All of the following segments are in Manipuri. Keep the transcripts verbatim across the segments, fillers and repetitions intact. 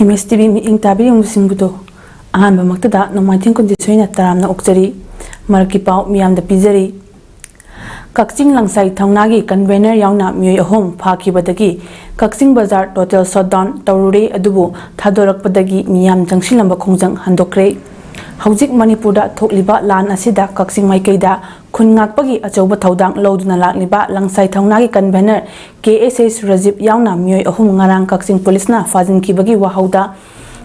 ꯑꯦꯝ ꯑꯦꯁ ꯇꯤ ꯚꯤ ꯃꯤꯠꯌꯦꯡ ꯇꯥꯕꯤꯔꯤꯕꯁꯤꯡꯕꯨ ꯑꯍꯥꯟꯕꯃꯛꯇꯗ ꯅꯣꯡꯃꯥꯏꯊꯦꯝ ꯀꯨꯟꯖꯤꯠ ꯁꯣꯏꯅ ꯇꯔꯥꯝꯅ ꯑꯣꯛꯆꯔꯤ꯫ ꯃꯔꯛꯀꯤ ꯄꯥꯎ ꯃꯤꯌꯥꯝꯗ ꯄꯤꯖꯔꯤ꯫ ꯀꯛꯆꯤꯡ ꯂꯪꯁꯥꯏ ꯊꯧꯅꯥꯒꯤ convener ꯌꯥꯎꯅ ꯃꯤꯑꯣꯏ ꯑꯍꯨꯝ ꯐꯥꯈꯤꯕꯗꯒꯤ ꯀꯛꯆꯤꯡ ꯕꯖꯥꯔ total shutdown ꯇꯧꯔꯨꯔꯦ, ꯑꯗꯨꯕꯨ ꯊꯥꯗꯣꯔꯛꯄꯗꯒꯤ ꯃꯤꯌꯥꯝ ꯆꯪꯁꯤꯜꯂꯝꯕ ꯈꯣꯡꯖꯪ ꯍꯟꯗꯣꯛꯈ꯭ꯔꯦ꯫ ꯍꯧꯖꯤꯛ ꯃꯅꯤꯄꯨꯔꯗ ꯊꯣꯛꯂꯤꯕ ꯂꯥꯟ ꯑꯁꯤꯗ ꯀꯛꯆꯤꯡ ꯃꯥꯏꯀꯩꯗ ꯈꯨꯟ ꯉꯥꯛꯄꯒꯤ ꯑꯆꯧꯕ ꯊꯧꯗꯥꯡ ꯂꯧꯗꯨꯅ ꯂꯥꯛꯂꯤꯕ ꯂꯪꯁꯥꯏ ꯊꯧꯅꯥꯒꯤ convener ꯀꯦ ꯑꯦꯁ ꯑꯦꯁ ꯔꯖꯤꯕ ꯌꯥꯎꯅ ꯃꯤꯑꯣꯏ ꯑꯍꯨꯝ ꯉꯔꯥꯡ ꯀꯛꯆꯤꯡ ꯄꯨꯂꯤꯁꯅ ꯐꯥꯖꯤꯟꯈꯤꯕꯒꯤ ꯋꯥꯍꯧꯗ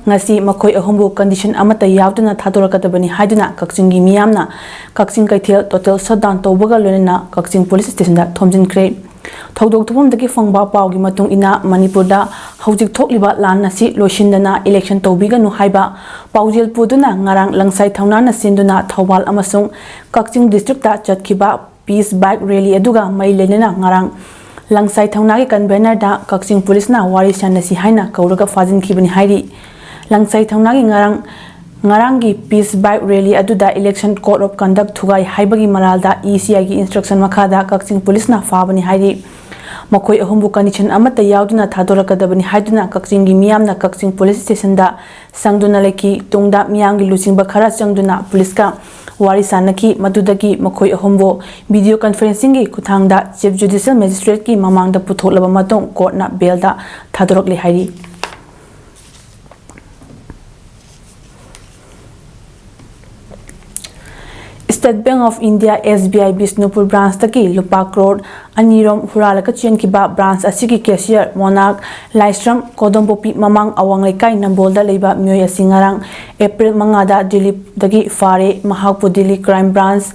ꯉꯁꯤ ꯃꯈꯣꯏ ꯑꯍꯨꯝꯕꯨ condition ꯑꯃꯠꯇ ꯌꯥꯎꯗꯅ ꯊꯥꯗꯣꯔꯛꯀꯗꯕꯅꯤ ꯍꯥꯏꯗꯨꯅ ꯀꯛꯆꯤꯡꯒꯤ ꯃꯤꯌꯥꯝꯅ ꯀꯛꯆꯤꯡ ꯀꯩꯊꯦꯜ total shutdown ꯇꯧꯕꯒ ꯂꯣꯏꯅꯅ ꯀꯛꯆꯤꯡ ꯄꯨꯂꯤꯁ ꯁ꯭ꯇꯦꯁꯟꯗ ꯊꯣꯝꯖꯤꯟꯈ꯭ꯔꯦ꯫ ꯊꯧꯗꯣꯛ ꯊꯣꯛꯐꯝꯗꯒꯤ ꯐꯪꯕ ꯄꯥꯎꯒꯤ ꯃꯇꯨꯡ ꯏꯟꯅ, ꯃꯅꯤꯄꯨꯔꯗ ꯍꯧꯖꯤꯛ ꯊꯣꯛꯂꯤꯕ ꯂꯥꯟ ꯑꯁꯤ ꯂꯣꯏꯁꯤꯟꯗꯅ election ꯇꯧꯕꯤꯒꯅꯨ ꯍꯥꯏꯕ ꯄꯥꯎꯖꯦꯜ ꯄꯨꯗꯨꯅ ꯉꯔꯥꯡ ꯂꯪꯁꯥꯏ ꯊꯧꯅꯥꯅ ꯁꯤꯟꯗꯨꯅ ꯊꯧꯕꯥꯜ ꯑꯃꯁꯨꯡ ꯀꯛꯆꯤꯡ districtꯇ ꯆꯠꯈꯤꯕ peace bike rally ꯑꯗꯨꯒ ꯃꯔꯤ ꯂꯩꯅꯅ ꯉꯔꯥꯡ ꯂꯪꯁꯥꯏ ꯊꯧꯅꯥꯒꯤ convenerꯗ ꯀꯛꯆꯤꯡ ꯄꯨꯂꯤꯁꯅ ꯋꯥꯔꯤ ꯁꯥꯟꯅꯁꯤ ꯍꯥꯏꯅ ꯀꯧꯔꯒ ꯐꯥꯖꯤꯟꯈꯤꯕꯅꯤ ꯍꯥꯏꯔꯤ꯫ ꯂꯪꯁꯥꯏ ꯊꯧꯅꯥꯒꯤ ꯉꯔꯥꯡ, ꯉꯔꯥꯡꯒꯤ peace bike rally ꯑꯗꯨꯗ election code of conduct ꯊꯨꯒꯥꯏ ꯍꯥꯏꯕꯒꯤ ꯃꯔꯥꯜꯗ ꯏ ꯁꯤ ꯑꯥꯏꯒꯤ instruction ꯃꯈꯥꯗ ꯀꯛꯆꯤꯡ ꯄꯨꯂꯤꯁꯅ ꯐꯥꯕꯅꯤ ꯍꯥꯏꯔꯤ꯫ ꯃꯈꯣꯏ ꯑꯍꯨꯝꯕꯨ condition ꯑꯃꯠꯇ ꯌꯥꯎꯗꯅ ꯊꯥꯗꯣꯔꯛꯀꯗꯕꯅꯤ ꯍꯥꯏꯗꯨꯅ ꯀꯛꯆꯤꯡꯒꯤ ꯃꯤꯌꯥꯝꯅ ꯀꯛꯆꯤꯡ ꯄꯨꯂꯤꯁ ꯁ꯭ꯇꯦꯁꯟꯗ ꯆꯪꯗꯨꯅ ꯂꯩꯈꯤ꯫ ꯇꯨꯡꯗ ꯃꯤꯌꯥꯝꯒꯤ ꯂꯨꯆꯤꯡꯕ ꯈꯔ ꯆꯪꯗꯨꯅ ꯄꯨꯂꯤꯁꯀ ꯋꯥꯔꯤ ꯁꯥꯅꯈꯤ꯫ ꯃꯗꯨꯗꯒꯤ ꯃꯈꯣꯏ ꯑꯍꯨꯝꯕꯨ video conferencingꯒꯤ ꯈꯨꯠꯊꯥꯡꯗ Chief Judicial Magistrateꯀꯤ ꯃꯃꯥꯡꯗ ꯄꯨꯊꯣꯛꯂꯕ ꯃꯇꯨꯡ courtꯅ bailꯗ ꯊꯥꯗꯣꯔꯛꯂꯦ ꯍꯥꯏꯔꯤ꯫ State Bank of India, S B I, Bishnupur branchꯇꯒꯤ ꯂꯨꯄꯥ ꯀ꯭ꯔꯣꯔ ꯑꯅꯤꯔꯣꯝ ꯍꯨꯔꯥꯜꯂꯒ ꯆꯦꯟꯈꯤꯕ branch ꯑꯁꯤꯒꯤ cashier ꯃꯣꯅꯥꯛ ꯂꯥꯏꯁ꯭ꯔꯝ, ꯀꯣꯗꯣꯝꯄꯣꯛꯄꯤ ꯃꯃꯥꯡ ꯑꯋꯥꯡ ꯂꯩꯀꯥꯏ ꯅꯝꯕꯣꯜꯗ ꯂꯩꯕ ꯃꯤꯑꯣꯏ ꯑꯁꯤ ꯉꯔꯥꯡ April ꯃꯉꯥꯗ ꯗꯤꯜꯂꯤꯗꯒꯤ ꯐꯥꯔꯦ꯫ ꯃꯍꯥꯛꯄꯨ ꯗꯤꯜꯂꯤ crime branch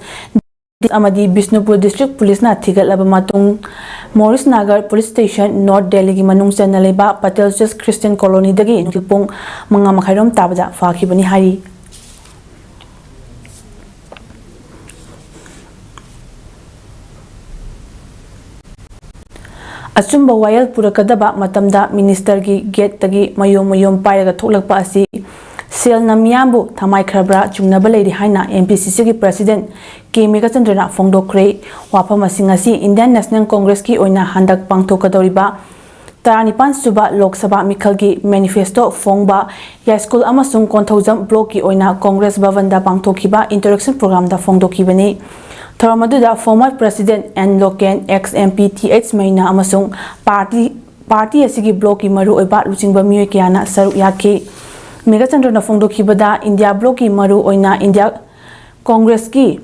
ꯑꯃꯗꯤ ꯕꯤꯁꯅꯨꯄꯨꯔ district ꯄꯨꯂꯤꯁꯅ ꯊꯤꯒꯠꯂꯕ ꯃꯇꯨꯡ, ꯃꯣꯔꯤꯁ ꯅꯥꯒꯔ police station, North Delhiꯒꯤ ꯃꯅꯨꯡ ꯆꯟꯅ ꯂꯩꯕ Patel Church Christian Colonyꯗꯒꯤ ꯅꯨꯡꯊꯤꯜ ꯄꯨꯡ ꯃꯉꯥ ꯃꯈꯥꯏꯔꯣꯝ ꯇꯥꯕꯗ ꯐꯥꯈꯤꯕꯅꯤ ꯍꯥꯏꯔꯤ꯫ ꯑꯆꯨꯝꯕ ꯋꯥꯌꯦꯜ ꯄꯨꯔꯛꯀꯗꯕ ꯃꯇꯝꯗ ministerꯒꯤ gateꯇꯒꯤ ꯃꯌꯣꯝ ꯃꯌꯣꯝ ꯄꯥꯏꯔꯒ ꯊꯣꯛꯂꯛꯄ ꯑꯁꯤ ꯁꯦꯜꯅ ꯃꯤꯌꯥꯝꯕꯨ ꯊꯃꯥꯏꯈ꯭ꯔꯕ꯭ꯔꯥ ꯆꯤꯡꯅꯕ ꯂꯩꯔꯤ ꯍꯥꯏꯅ M P C Cꯒꯤ president ꯀꯦ ꯃꯦꯘꯆꯟꯗ꯭ꯔꯅ ꯐꯣꯡꯗꯣꯛꯈ꯭ꯔꯦ꯫ ꯋꯥꯐꯝ ꯑꯁꯤ ꯉꯁꯤ Indian National Congressꯀꯤ ꯑꯣꯏꯅ ꯍꯟꯗꯛ ꯄꯥꯡꯊꯣꯛꯀꯗꯧꯔꯤꯕ ꯇꯔꯥꯅꯤꯄꯥꯟ ꯁꯨꯕ ꯂꯣꯛ ꯁꯚꯥ ꯃꯤꯈꯜꯒꯤ ꯃꯦꯅꯤꯐꯦꯁꯇꯣ ꯐꯣꯡꯕ ꯌꯥꯏꯁ꯭ꯀꯨꯜ ꯑꯃꯁꯨꯡ ꯀꯣꯟꯊꯧꯖꯝ ꯕ꯭ꯂꯣꯛꯀꯤ ꯑꯣꯏꯅ ꯀꯣꯡꯒ꯭ꯔꯦꯁ ꯚꯕꯟꯗ ꯄꯥꯡꯊꯣꯛꯈꯤꯕ ꯏꯟꯇꯔꯦꯛꯁꯟ ꯄ꯭ꯔꯣꯒ꯭ꯔꯥꯝꯗ ꯐꯣꯡꯗꯣꯛꯈꯤꯕꯅꯤ꯫ ꯊꯧꯔꯝ ꯑꯗꯨꯗ former president N Loken, ex M P Th Meina ꯑꯃꯁꯨꯡ party party ꯑꯁꯤꯒꯤ ꯕ꯭ꯂꯣꯛꯀꯤ ꯃꯔꯨꯑꯣꯏꯕ ꯂꯨꯆꯤꯡꯕ ꯃꯤꯑꯣꯏ ꯀꯌꯥꯅ ꯁꯔꯨꯛ ꯌꯥꯈꯤ꯫ ꯃꯦꯘꯆꯟꯗ꯭ꯔꯅ ꯐꯣꯡꯗꯣꯛꯈꯤꯕꯗ, ꯏꯟꯗꯤꯌꯥ ꯕ꯭ꯂꯣꯛꯀꯤ ꯃꯔꯨꯑꯣꯏꯅ ꯏꯟꯗꯤꯌꯥ ꯀꯣꯡꯒ꯭ꯔꯦꯁꯀꯤ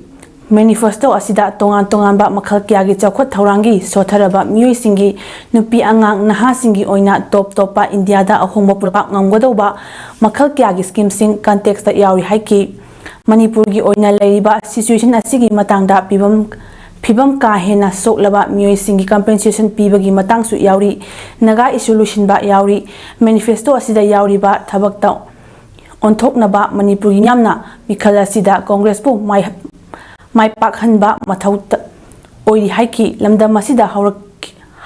ꯃꯦꯅꯤꯐꯦꯁꯇꯣ ꯑꯁꯤꯗ ꯇꯣꯉꯥꯟ ꯇꯣꯉꯥꯟꯕ ꯃꯈꯜ ꯀꯌꯥꯒꯤ ꯆꯥꯎꯈꯠ ꯊꯧꯔꯥꯡꯒꯤ ꯁꯣꯠꯊꯔꯕ ꯃꯤꯑꯣꯏꯁꯤꯡꯒꯤ, ꯅꯨꯄꯤ ꯑꯉꯥꯡ ꯅꯍꯥꯁꯤꯡꯒꯤ ꯑꯣꯏꯅ ꯇꯣꯞ ꯇꯣꯞꯄ ꯏꯟꯗꯤꯌꯥꯗ ꯑꯍꯣꯡꯕ ꯄꯨꯔꯛꯄ ꯉꯝꯒꯗꯧꯕ ꯃꯈꯜ ꯀꯌꯥꯒꯤ ꯁ꯭ꯀꯤꯝꯁꯤꯡ ꯀꯟꯇꯦꯛꯁꯇ ꯌꯥꯎꯔꯤ ꯍꯥꯏꯈꯤ꯫ ꯃꯅꯤꯄꯨꯔꯒꯤ ꯑꯣꯏꯅ ꯂꯩꯔꯤꯕ ꯁꯤꯆꯨꯋꯦꯁꯟ ꯑꯁꯤꯒꯤ ꯃꯇꯥꯡꯗ ꯐꯤꯕꯝ ꯐꯤꯕꯝ ꯀꯥ ꯍꯦꯟꯅ ꯁꯣꯛꯂꯕ ꯃꯤꯑꯣꯏꯁꯤꯡꯒꯤ ꯀꯝꯄꯦꯟꯁꯦꯁꯟ ꯄꯤꯕꯒꯤ ꯃꯇꯥꯡꯁꯨ ꯌꯥꯎꯔꯤ꯫ ꯅꯥꯒꯥ ꯏꯁꯨ ꯂꯣꯏꯁꯤꯟꯕ ꯌꯥꯎꯔꯤ꯫ ꯃꯦꯅꯤꯐꯦꯁꯇꯣ ꯑꯁꯤꯗ ꯌꯥꯎꯔꯤꯕ ꯊꯕꯛꯇ ꯑꯣꯟꯊꯣꯛꯅꯕ ꯃꯅꯤꯄꯨꯔꯒꯤ ꯃꯤꯌꯥꯝꯅ ꯃꯤꯈꯜ ꯑꯁꯤꯗ ꯀꯣꯡꯒ꯭ꯔꯦꯁꯄꯨ ꯃꯥꯏ ꯃꯥꯏ ꯄꯥꯛꯍꯟꯕ ꯃꯊꯧ ꯇ- ꯑꯣꯏꯔꯤ ꯍꯥꯏꯈꯤ꯫ ꯂꯝꯗꯝ ꯑꯁꯤꯗ ꯍꯧꯔꯛ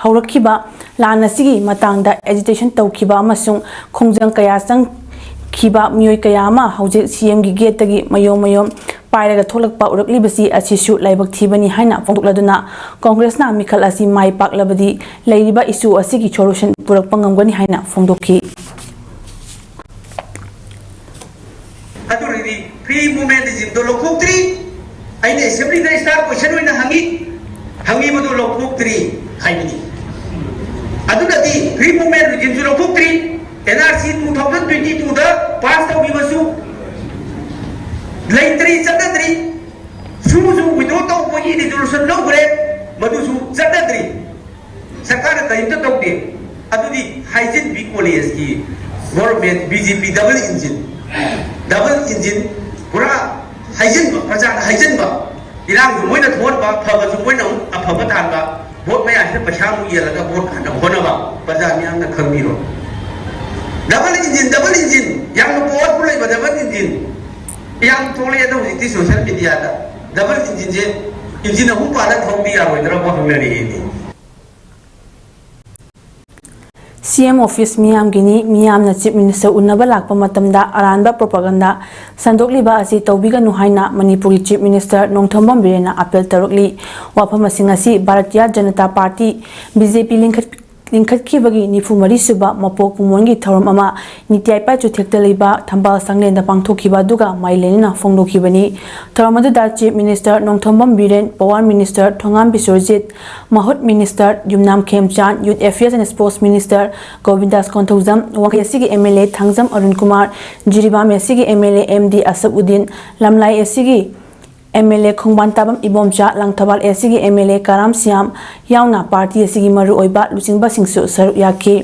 ꯍꯧꯔꯛꯈꯤꯕ ꯂꯥꯟ ꯑꯁꯤꯒꯤ ꯃꯇꯥꯡꯗ ꯑꯦꯖꯤꯇꯦꯁꯟ ꯇꯧꯈꯤꯕ ꯑꯃꯁꯨꯡ ꯈꯣꯡꯖꯪ ꯀꯌꯥ ꯆꯪꯈꯤꯕ ꯃꯤꯑꯣꯏ ꯀꯌꯥ ꯑꯃ ꯍꯧꯖꯤꯛ ꯁꯤ ꯑꯦꯝꯒꯤ ꯒꯦꯠꯇꯒꯤ ꯃꯌꯣꯝ ꯃꯌꯣꯝ ꯄꯥꯏꯔꯒ ꯊꯣꯛꯂꯛꯄ ꯎꯔꯛꯂꯤꯕꯁꯤ ꯑꯁꯤꯁꯨ ꯂꯥꯏꯕꯛ ꯊꯤꯕꯅꯤ ꯍꯥꯏꯅ ꯐꯣꯡꯗꯣꯛꯂꯗꯨꯅ, ꯀꯣꯡꯒ꯭ꯔꯦꯁꯅ ꯃꯤꯈꯜ ꯑꯁꯤ ꯃꯥꯏ ꯄꯥꯛꯂꯕꯗꯤ ꯂꯩꯔꯤꯕ ꯏꯁꯨ ꯑꯁꯤꯒꯤ ꯁꯣꯂꯨꯁꯟ ꯄꯨꯔꯛꯄ ꯉꯝꯒꯅꯤ ꯍꯥꯏꯅ ꯐꯣꯡꯗꯣꯛꯈꯤ꯫ ꯑꯗꯨꯅꯗꯤ free movement regime ꯗꯣ ꯂꯧꯊꯣꯛꯇ꯭ꯔꯤ꯫ ꯑꯩꯅ assembly ꯗ star question ꯑꯣꯏꯅ ꯍꯪꯉꯤ, ꯍꯪꯉꯤꯕꯗꯨ ꯂꯧꯊꯣꯛꯇ꯭ꯔꯤ ꯍꯥꯏꯕꯅꯤ꯫ ꯑꯗꯨꯅꯗꯤ free movement regime ꯁꯨ ꯂꯧꯊꯣꯛꯇ꯭ꯔꯤ꯫ N R C two thousand twenty two ꯗ pass ꯇꯧꯈꯤꯕꯁꯨ ꯂꯩꯇ꯭ꯔꯤ, ꯆꯠꯅꯗ꯭ꯔꯤ꯫ ꯁꯨꯁꯨ withdraw ꯇꯧꯕꯒꯤ resolution ꯂꯧꯈ꯭ꯔꯦ, ꯃꯗꯨꯁꯨ ꯆꯠꯅꯗ꯭ꯔꯤ꯫ ꯁꯔꯀꯥꯔꯅ ꯀꯔꯤꯝꯇ ꯇꯧꯗꯦ꯫ ꯑꯗꯨꯗꯤ ꯍꯥꯏꯖꯤꯟꯕꯤ ꯀꯣꯂꯦꯖꯀꯤ government B J P double engine, double engine ꯄꯨꯔꯥ ꯍꯥꯏꯖꯤꯟꯕ, ꯄ꯭ꯔꯖꯥꯅ ꯍꯥꯏꯖꯤꯟꯕ, ꯏꯔꯥꯡꯁꯨ ꯃꯣꯏꯅ ꯊꯣꯛꯍꯟꯕ, ꯐꯕꯁꯨ ꯃꯣꯏꯅ ꯑꯃꯨꯛ ꯑꯐꯕ ꯇꯥꯟꯕ, ꯚꯣꯠ ꯃꯌꯥꯁꯤꯗ ꯄꯩꯁꯥ ꯑꯃꯨꯛ ꯌꯦꯜꯂꯒ ꯚꯣꯠ ꯍꯟꯅꯕ ꯍꯣꯠꯅꯕ, ꯄ꯭ꯔꯖꯥ ꯃꯤꯌꯥꯝꯅ ꯈꯪꯕꯤꯔꯣ꯫ Double engine, double engine, ꯌꯥꯝꯅ powerful ꯂꯩꯕ double engine ꯌꯥꯝ ꯊꯣꯛꯂꯛꯑꯦ꯫ ꯑꯗꯣ ꯍꯧꯖꯤꯛꯇꯤ social media ꯗ double engine ꯁꯦ engine ꯑꯍꯨꯝ ꯄꯥꯜꯂ ꯊꯧꯕ ꯌꯥꯔꯣꯏꯗ꯭ꯔꯕ ꯍꯪꯅꯔꯛꯑꯦꯅꯦ꯫ C M office ꯃꯤꯌꯥꯝꯒꯤꯅꯤ, ꯃꯤꯌꯥꯝꯅ Chief Minister ꯎꯅꯕ ꯂꯥꯛꯄ ꯃꯇꯝꯗ ꯑꯔꯥꯟꯕ propaganda ꯁꯟꯗꯣꯛꯂꯤꯕ ꯑꯁꯤ ꯇꯧꯕꯤꯒꯅꯨ ꯍꯥꯏꯅ ꯃꯅꯤꯄꯨꯔꯒꯤ Chief Minister ꯅꯣꯡꯊꯣꯝꯕꯝ ꯕꯤꯔꯦꯟꯅ appeal ꯇꯧꯔꯛꯂꯤ꯫ ꯋꯥꯐꯝꯁꯤꯡ ꯑꯁꯤ Bharatiya Janata party, B J P ꯂꯤꯡꯈꯠ ꯂꯤꯡꯈꯠꯈꯤꯕꯒꯤ ꯅꯤꯐꯨ ꯃꯔꯤ ꯁꯨꯕ ꯃꯄꯣꯛ ꯀꯨꯝꯑꯣꯟꯒꯤ ꯊꯧꯔꯝ ꯑꯃ ꯅꯤꯇꯤ ꯑꯥꯏꯄꯥ ꯆꯨꯊꯦꯛꯇ ꯂꯩꯕ ꯊꯝꯕꯥꯜ ꯁꯪꯂꯦꯟꯗ ꯄꯥꯡꯊꯣꯛꯈꯤꯕ ꯑꯗꯨꯒ ꯃꯥꯏ ꯂꯩꯅꯅ ꯐꯣꯡꯗꯣꯛꯈꯤꯕꯅꯤ꯫ ꯊꯧꯔꯝ ꯑꯗꯨꯗ Chief Minister Nongthombam Biren, Power Minister ꯊꯣꯉꯥꯝ ꯕꯤꯁ꯭ꯋꯔꯖꯤꯠ, ꯃꯍꯨꯠ Minister Yumnam ꯈꯦꯝꯆꯥꯟ, Youth Affairs and Sports Minister ꯒꯣꯕꯤꯟꯗꯥꯁ Konthoujam, ꯋꯥꯡꯈꯩ ꯑꯁꯤꯒꯤ M L A Thangjam Arun Kumar, Jiribam ꯑꯁꯤꯒꯤ M L A M D Asaf Uddin, ꯂꯝꯂꯥꯏ ꯑꯁꯤꯒꯤ M L A ꯈꯣꯡꯕꯥꯟ ꯇꯥꯕꯝ Ibomcha, Langthabal ꯑꯦꯁꯤꯒꯤ M L A Karam Siam ꯌꯥꯎꯅ ꯄꯥꯔꯇꯤ ꯑꯁꯤꯒꯤ ꯃꯔꯨꯑꯣꯏꯕ ꯂꯨꯆꯤꯡꯕꯁꯤꯡꯁꯨ ꯁꯔꯨꯛ ꯌꯥꯈꯤ꯫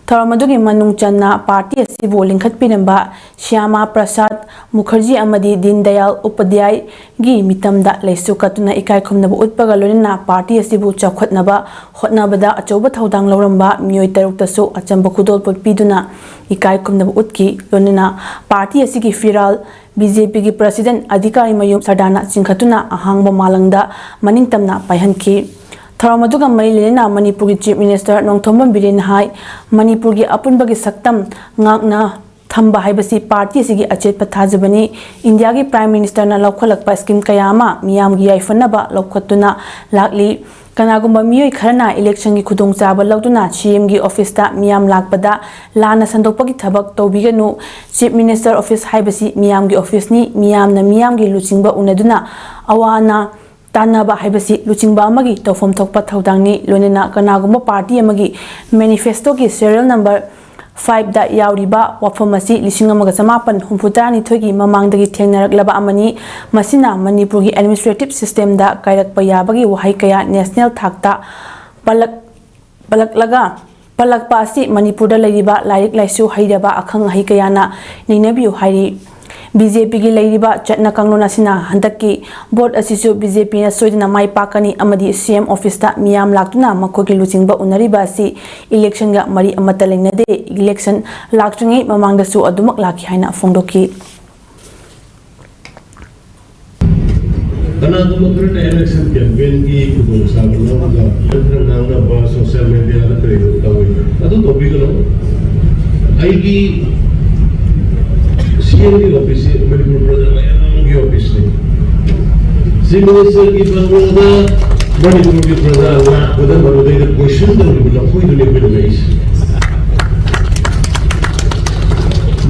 ꯊꯧꯔꯝ ꯑꯗꯨꯒꯤ ꯃꯅꯨꯡ ꯆꯟꯅ ꯄꯥꯔꯇꯤ ꯑꯁꯤꯕꯨ ꯂꯤꯡꯈꯠꯄꯤꯔꯝꯕ ꯁ꯭ꯌꯥꯃꯥ ꯄ꯭ꯔꯁꯥꯗ ꯃꯨꯈꯔꯖꯤ ꯑꯃꯗꯤ ꯗꯤꯟ ꯗꯌꯥꯜ ꯎꯄꯥꯙ꯭ꯌꯥꯌꯒꯤ ꯃꯤꯇꯝꯗ ꯂꯩꯁꯨ ꯀꯠꯇꯨꯅ ꯏꯀꯥꯏ ꯈꯨꯝꯅꯕ ꯎꯠꯄꯒ ꯂꯣꯏꯅꯅ ꯄꯥꯔꯇꯤ ꯑꯁꯤꯕꯨ ꯆꯥꯎꯈꯠꯅꯕ ꯍꯣꯠꯅꯕꯗ ꯑꯆꯧꯕ ꯊꯧꯗꯥꯡ ꯂꯧꯔꯝꯕ ꯃꯤꯑꯣꯏ ꯇꯔꯨꯛꯇꯁꯨ ꯑꯆꯝꯕ ꯈꯨꯗꯣꯜꯄꯣꯠ ꯄꯤꯗꯨꯅ ꯏꯀꯥꯏ ꯈꯨꯝꯅꯕ ꯎꯠꯈꯤ꯫ ꯂꯣꯏꯅꯅ ꯄꯥꯔꯇꯤ ꯑꯁꯤꯒꯤ ꯐꯤꯔꯥꯜ, B J P ꯒꯤ President ꯑꯙꯤꯀꯥꯔꯤ ꯃꯌꯨꯝ ꯁꯔꯗꯥꯅ ꯆꯤꯡꯈꯠꯇꯨꯅ ꯑꯍꯥꯡꯕ ꯃꯥꯂꯪꯗ ꯃꯅꯤꯡ ꯇꯝꯅ ꯄꯥꯏꯍꯟꯈꯤ꯫ ꯊꯧꯔꯝ ꯑꯗꯨꯒ ꯃꯔꯤ ꯂꯩꯅꯅ ꯃꯅꯤꯄꯨꯔꯒꯤ Chief Minister ꯅꯣꯡꯊꯣꯝꯕꯝ ꯕꯤꯔꯦꯟꯅ ꯍꯥꯏ, ꯃꯅꯤꯄꯨꯔꯒꯤ ꯑꯄꯨꯟꯕꯒꯤ ꯁꯛꯇꯝ ꯉꯥꯛꯅ ꯊꯝꯕ ꯍꯥꯏꯕꯁꯤ ꯄꯥꯔꯇꯤ ꯑꯁꯤꯒꯤ ꯑꯆꯦꯠꯄ ꯊꯥꯖꯕꯅꯤ꯫ ꯏꯟꯗꯤꯌꯥꯒꯤ Prime Minister ꯅ ꯂꯧꯈꯠꯂꯛꯄ scheme ꯀꯌꯥ ꯑꯃ ꯃꯤꯌꯥꯝꯒꯤ ꯌꯥꯏꯐꯅꯕ ꯂꯧꯈꯠꯇꯨꯅ ꯂꯥꯛꯂꯤ꯫ ꯀꯅꯥꯒꯨꯝꯕ ꯃꯤꯑꯣꯏ ꯈꯔꯅ election ꯒꯤ ꯈꯨꯗꯣꯡꯆꯥꯕ ꯂꯧꯗꯨꯅ C M ꯒꯤ office ꯇ ꯃꯤꯌꯥꯝ ꯂꯥꯛꯄꯗ ꯂꯥꯟꯅ ꯁꯟꯗꯣꯛꯄꯒꯤ ꯊꯕꯛ ꯇꯧꯕꯤꯒꯅꯨ꯫ Chief Minister office ꯍꯥꯏꯕꯁꯤ ꯃꯤꯌꯥꯝꯒꯤ office ꯅꯤ꯫ ꯃꯤꯌꯥꯝꯅ ꯃꯤꯌꯥꯝꯒꯤ ꯂꯨꯆꯤꯡꯕ ꯎꯅꯗꯨꯅ ꯑꯋꯥ ꯑꯅꯥ ꯇꯥꯟꯅꯕ ꯍꯥꯏꯕꯁꯤ ꯂꯨꯆꯤꯡꯕ ꯑꯃꯒꯤ ꯇꯧꯐꯝ ꯊꯣꯛꯄ ꯊꯧꯗꯥꯡꯅꯤ꯫ ꯂꯣꯏꯅꯅ ꯀꯅꯥꯒꯨꯝꯕ ꯄꯥꯔꯇꯤ ꯑꯃꯒꯤ manifesto ꯒꯤ serial number five ꯗ ꯌꯥꯎꯔꯤꯕ ꯋꯥꯐꯝ ꯑꯁꯤ ꯂꯤꯁꯤꯡ ꯑꯃꯒ ꯆꯃꯥꯄꯟ ꯍꯨꯝꯐꯨ ꯇꯔꯥꯅꯤꯊꯣꯏꯒꯤ ꯃꯃꯥꯡꯗꯒꯤ ꯊꯦꯡꯅꯔꯛꯂꯕ ꯑꯃꯅꯤ꯫ ꯃꯁꯤꯅ ꯃꯅꯤꯄꯨꯔꯒꯤ administrative system ꯗ ꯀꯥꯏꯔꯛꯄ ꯌꯥꯕꯒꯤ ꯋꯥꯍꯩ ꯀꯌꯥ national ꯊꯥꯛꯇ ꯄꯜꯂꯛ-, ꯄꯜꯂꯛꯂꯒ, ꯄꯜꯂꯛꯄ ꯑꯁꯤ ꯃꯅꯤꯄꯨꯔꯗ ꯂꯩꯔꯤꯕ ꯂꯥꯏꯔꯤꯛ ꯂꯥꯏꯁꯨ ꯍꯩꯔꯕ ꯑꯈꯪ ꯑꯍꯩ ꯀꯌꯥꯅ ꯅꯩꯅꯕꯤꯌꯨ ꯍꯥꯏꯔꯤ꯫ B J P ꯒꯤ ꯂꯩꯔꯤꯕ ꯆꯠꯅ ꯀꯥꯡꯂꯣꯟ ꯑꯁꯤꯅ ꯍꯟꯗꯛꯀꯤ vote ꯑꯁꯤꯁꯨ B J P ꯅ ꯁꯣꯏꯗꯅ ꯃꯥꯏ ꯄꯥꯛꯀꯅꯤ ꯑꯃꯗꯤ C M office ꯇ ꯃꯤꯌꯥꯝ ꯂꯥꯛꯇꯨꯅ ꯃꯈꯣꯏꯒꯤ ꯂꯨꯆꯤꯡꯕ ꯎꯅꯔꯤꯕ ꯑꯁꯤ election ꯒ ꯃꯔꯤ ꯑꯃꯠꯇ ꯂꯩꯅꯗꯦ꯫ Election ꯂꯥꯛꯇ꯭ꯔꯤꯉꯩ ꯃꯃꯥꯡꯗꯁꯨ ꯑꯗꯨꯃꯛ ꯂꯥꯛꯈꯤ ꯍꯥꯏꯅ ꯐꯣꯡꯗꯣꯛꯈꯤ꯫ ꯀꯅꯥꯒꯨꯝꯕ ꯈꯔꯅ election campaign ꯒꯤ ꯈꯨꯗꯣꯡꯆꯥꯕ ꯂꯧꯔꯒ ꯈꯔ ꯉꯥꯡꯅꯕ, social media ꯗ ꯀꯔꯤꯗ ꯇꯧꯏ, ꯑꯗꯨ ꯇꯧꯕꯤꯒꯅꯨ꯫ ꯑꯩꯒꯤ C M ꯒꯤ office ꯁꯤ ꯃꯅꯤꯄꯨꯔ ꯄ꯭ꯔꯖꯥ ꯃꯌꯥꯝꯒꯤ office ꯅꯤ꯫ Chief Minister ꯒꯤ bungalow ꯗ ꯃꯅꯤꯄꯨꯔꯒꯤ ꯄ꯭ꯔꯖꯥ ꯂꯥꯛꯄꯗ ꯃꯗꯨꯗꯩꯗ ꯀꯣꯏꯁꯟ ꯇꯧꯔꯤꯕ ꯅꯈꯣꯏꯗꯨꯅꯤ ꯑꯩꯈꯣꯏꯅ ꯉꯛꯏꯁꯦ꯫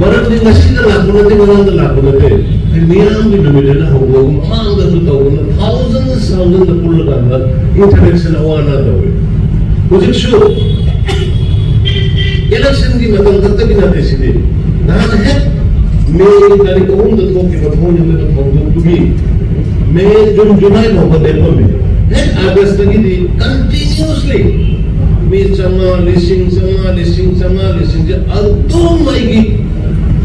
ꯃꯔꯝꯗꯤ ꯉꯁꯤꯗ ꯂꯥꯛꯄ ꯅꯠꯇꯦ, ꯉꯔꯥꯡꯗ ꯂꯥꯛꯄ ꯅꯠꯇꯦ꯫ ꯑꯩ ꯃꯤꯌꯥꯝꯒꯤ ꯅꯨꯃꯤꯠ ꯍꯥꯏꯅ ꯍꯧꯗꯣꯛꯑꯒ ꯃꯃꯥꯡꯗꯁꯨ ꯇꯧꯗꯅ thousands, thousands ꯄꯨꯜꯂꯀꯥꯟꯗ interaction ꯑꯋꯥ ꯑꯅꯥ ꯇꯧꯏ꯫ ꯍꯧꯖꯤꯛꯁꯨ election ꯒꯤ ꯃꯇꯝ ꯈꯛꯇꯒꯤ ꯅꯠꯇꯦ ꯁꯤꯗꯤ꯫ ꯅꯍꯥꯟ ꯍꯦꯛ May ꯒꯤ ꯇꯥꯔꯤꯛ ꯑꯍꯨꯝꯗ ꯊꯣꯛꯈꯤꯕ ꯊꯣꯡꯖꯤꯟꯕ ꯊꯧꯗꯣꯛꯇꯨꯒꯤ May, June, July ꯐꯥꯎꯕ ꯂꯦꯞꯄꯝꯃꯤ꯫ ꯍꯦꯛ August ꯇꯒꯤꯗꯤ continuously ꯃꯤ ꯆꯥꯝꯃꯉꯥ, ꯂꯤꯁꯤꯡ ꯆꯥꯝꯃꯉꯥ, ꯂꯤꯁꯤꯡ ꯆꯥꯝꯃꯉꯥ, ꯂꯤꯁꯤꯡꯁꯦ ꯑꯗꯨꯝ ꯑꯩꯒꯤ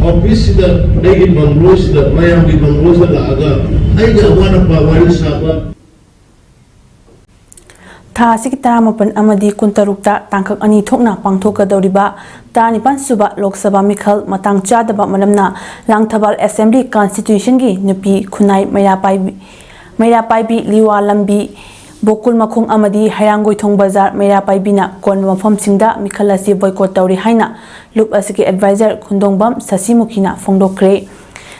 office ꯁꯤꯗ, ꯑꯩꯒꯤ bungalow ꯁꯤꯗ, ꯃꯌꯥꯝꯒꯤ bungalow ꯁꯤꯗ ꯂꯥꯛꯑꯒ ꯑꯩꯒ ꯑꯋꯥꯠ ꯑꯄꯥ ꯋꯥꯔꯤ ꯁꯥꯕ꯫ ꯊꯥ ꯑꯁꯤꯒꯤ ꯇꯔꯥꯃꯥꯄꯟ ꯑꯃꯗꯤ ꯀꯨꯟꯇꯔꯨꯛꯇ ꯇꯥꯡꯀꯛ ꯑꯅꯤ ꯊꯣꯛꯅ ꯄꯥꯡꯊꯣꯛꯀꯗꯧꯔꯤꯕ ꯇꯔꯥꯅꯤꯄꯥꯟ ꯁꯨꯕ ꯂꯣꯛ ꯁꯚꯥ ꯃꯤꯈꯜ ꯃꯇꯥꯡ ꯆꯥꯗꯕ ꯃꯔꯝꯅ ꯂꯥꯡꯊꯕꯥꯜ Assembly Constitution ꯒꯤ ꯅꯨꯄꯤ ꯈꯨꯟꯅꯥꯏ ꯃꯩꯔꯥ ꯄꯥꯏꯕꯤ, ꯃꯩꯔꯥ ꯄꯥꯏꯕꯤ ꯂꯤꯋꯥ ꯂꯝꯕꯤ ꯕꯣꯀꯨꯜ ꯃꯈꯣꯡ ꯑꯃꯗꯤ ꯍꯩꯔꯥꯡꯒꯣꯏꯊꯣꯡ ꯕꯖꯥꯔ ꯃꯩꯔꯥ ꯄꯥꯏꯕꯤꯅ ꯀꯣꯟꯕ ꯃꯐꯝꯁꯤꯡꯗ ꯃꯤꯈꯜ ꯑꯁꯤ boycott ꯇꯧꯔꯤ ꯍꯥꯏꯅ ꯂꯨꯞ ꯑꯁꯤꯒꯤ advisor ꯈꯨꯟꯗꯣꯡꯕꯝ ꯁꯁꯤꯃꯨꯈꯤꯅ ꯐꯣꯡꯗꯣꯛꯈ꯭ꯔꯦ꯫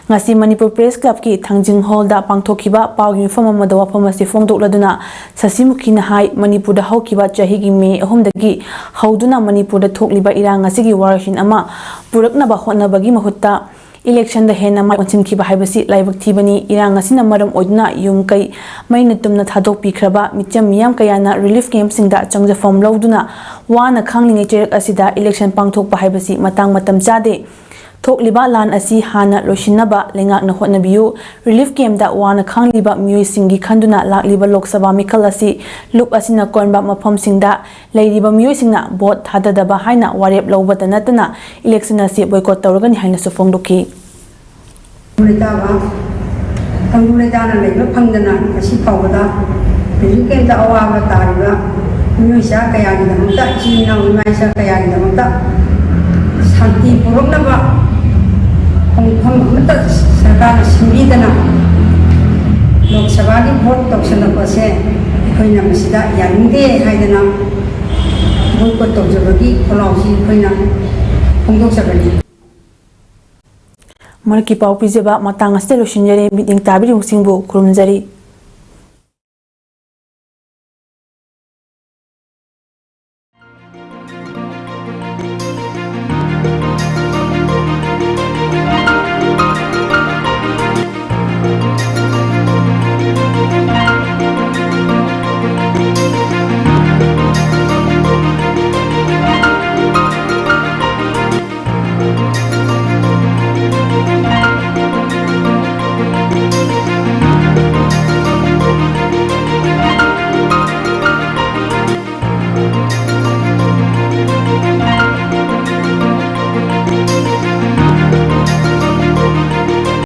ꯉꯁꯤ ꯃꯅꯤꯄꯨꯔ Press Club ꯀꯤ ꯊꯥꯡꯖꯤꯡ hall ꯗ ꯄꯥꯡꯊꯣꯛꯈꯤꯕ ꯄꯥꯎꯒꯤ ꯃꯤꯐꯝ ꯑꯃꯗ ꯋꯥꯐꯝ ꯑꯁꯤ ꯐꯣꯡꯗꯣꯛꯂꯗꯨꯅ ꯁꯁꯤꯃꯨꯈꯤꯅ ꯍꯥꯏ, ꯃꯅꯤꯄꯨꯔꯗ ꯍꯧꯈꯤꯕ ꯆꯍꯤꯒꯤ May ꯑꯍꯨꯝꯗꯒꯤ ꯍꯧꯗꯨꯅ ꯃꯅꯤꯄꯨꯔꯗ ꯊꯣꯛꯂꯤꯕ ꯏꯔꯥꯡ ꯑꯁꯤꯒꯤ ꯋꯥꯔꯣꯏꯁꯤꯟ ꯑꯃ ꯄꯨꯔꯛꯅꯕ ꯍꯣꯠꯅꯕꯒꯤ ꯃꯍꯨꯠꯇ election ꯗ ꯍꯦꯟꯅ ꯃꯥꯏ ꯑꯣꯟꯁꯤꯟꯈꯤꯕ ꯍꯥꯏꯕꯁꯤ ꯂꯥꯏꯕꯛ ꯊꯤꯕꯅꯤ꯫ ꯏꯔꯥꯡ ꯑꯁꯤꯅ ꯃꯔꯝ ꯑꯣꯏꯗꯨꯅ ꯌꯨꯝ ꯀꯩ ꯃꯩꯅ ꯇꯨꯝꯅ ꯊꯥꯗꯣꯛꯄꯤꯈ꯭ꯔꯕ ꯃꯤꯆꯝ ꯃꯤꯌꯥꯝ ꯀꯌꯥꯅ relief camp ꯁꯤꯡꯗ ꯆꯪꯖꯐꯝ ꯂꯧꯗꯨꯅ ꯋꯥꯅ ꯈꯥꯡꯂꯤꯉꯩ ꯆꯩꯔꯛ ꯑꯁꯤꯗ election ꯄꯥꯡꯊꯣꯛꯄ ꯍꯥꯏꯕꯁꯤ ꯃꯇꯥꯡ ꯃꯇꯝ ꯆꯥꯗꯦ꯫ ꯊꯣꯛꯂꯤꯕ ꯂꯥꯟ ꯑꯁꯤ ꯍꯥꯟꯅ ꯂꯣꯏꯁꯤꯟꯅꯕ ꯂꯩꯉꯥꯛꯅ ꯍꯣꯠꯅꯕꯤꯌꯨ꯫ Relief camp ꯗ ꯋꯥꯅ ꯈꯥꯡꯂꯤꯕ ꯃꯤꯑꯣꯏꯁꯤꯡꯒꯤ ꯈꯟꯗꯨꯅ ꯂꯥꯛꯂꯤꯕ ꯂꯣꯛ ꯁꯚꯥ ꯃꯤꯈꯜ ꯑꯁꯤ ꯂꯨꯞ ꯑꯁꯤꯅ ꯀꯣꯟꯕ ꯃꯐꯝꯁꯤꯡꯗ ꯂꯩꯔꯤꯕ ꯃꯤꯑꯣꯏꯁꯤꯡꯅ vote ꯊꯥꯗꯗꯕ ꯍꯥꯏꯅ ꯋꯥꯔꯦꯞ ꯂꯧꯕꯇ ꯅꯠꯇꯅ election ꯑꯁꯤ boycott ꯇꯧꯔꯒꯅꯤ ꯍꯥꯏꯅꯁꯨ ꯐꯣꯡꯗꯣꯛꯈꯤ꯫ ꯂꯩꯇꯥꯕ, ꯇꯪꯗꯨ ꯂꯩꯇꯥꯅ ꯂꯩꯕ ꯐꯪꯗꯅ ꯉꯁꯤ ꯐꯥꯎꯕꯗ relief camp ꯇ ꯑꯋꯥꯕ ꯇꯥꯔꯤꯕ ꯃꯤꯑꯣꯏ ꯆꯥ ꯀꯌꯥꯒꯤꯗꯃꯛꯇ, ꯏꯆꯤꯜ ꯏꯅꯥꯎ ꯏꯃꯥ ꯏꯆꯥ ꯀꯌꯥꯒꯤꯗꯃꯛꯇ ꯁꯥꯟꯇꯤ ꯄꯨꯔꯛꯅꯕ ꯈꯣꯡꯐꯝ ꯑꯃꯠꯇ ꯁꯔꯀꯥꯔꯅ ꯁꯤꯟꯕꯤꯗꯅ ꯂꯣꯛ ꯁꯚꯥꯒꯤ vote ꯇꯧꯁꯜꯂꯛꯄꯁꯦ ꯑꯩꯈꯣꯏꯅ ꯃꯁꯤꯗ ꯌꯥꯅꯤꯡꯗꯦ ꯍꯥꯏꯗꯅ boycott ꯇꯧꯖꯕꯒꯤ ꯈꯣꯜꯂꯥꯎꯁꯤ ꯑꯩꯈꯣꯏꯅ ꯐꯣꯡꯗꯣꯛꯆꯕꯅꯤ꯫ ꯃꯔꯛꯀꯤ ꯄꯥꯎ ꯄꯤꯖꯕ ꯃꯇꯥꯡ ꯑꯁꯤꯗ ꯂꯣꯏꯁꯤꯟꯖꯔꯦ꯫ ꯃꯤꯠꯌꯦꯡ ꯇꯥꯕꯤꯔꯤꯕꯁꯤꯡꯕꯨ ꯈꯨꯔꯨꯝꯖꯔꯤ꯫